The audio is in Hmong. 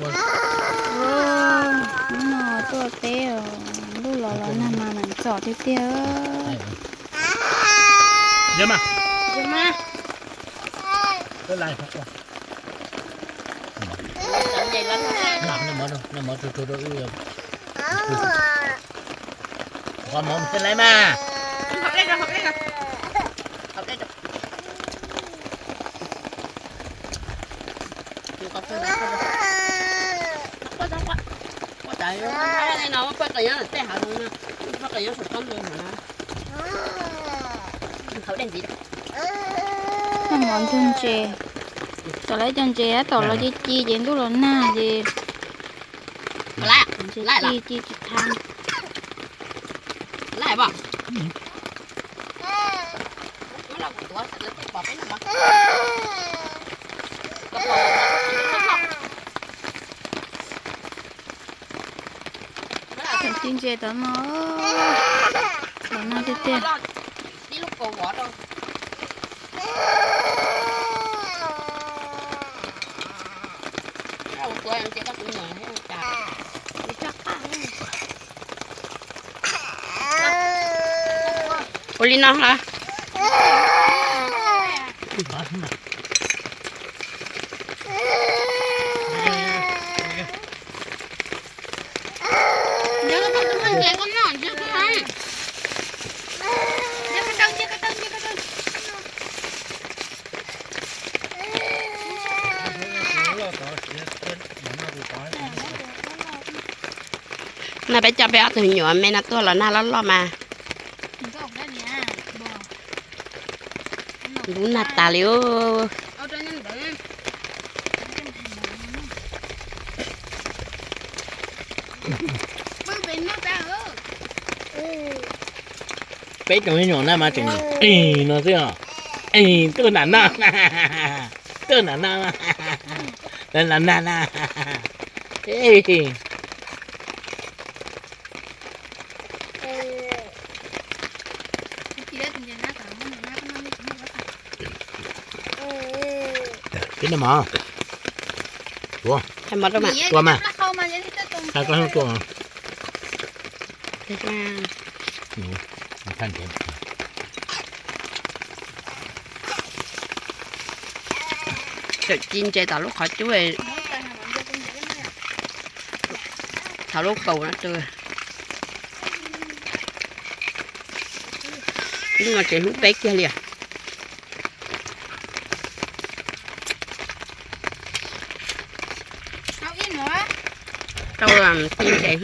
Hnub no tuaj teb os, ntuj los los nag mas mam txom tiag tiag. Qhov mov xij laib mas. Noj mov nrog ntses, txhom lawv cov ntses tab tom los ci ci ces ntuj los nag ces ntses ci ci tsis tau. Ci ntses tod no, txhom nag tiag tiag. Ua li no los. No peb coj peb ob tug me nyuam me no tuaj los nag loj loj mas. Ntub nag tas li. Peb tug me nyuam na mas tseem no xwb os. Tuaj nram no, tuaj nram no, nram no na. Peb noj mov. Ua, tua mas. Koj tua. Tseem ci ntses tom lub qhov cub, tom lub kaus no. Hnub no tsev hlub peb kiag li. Tau ci ntses.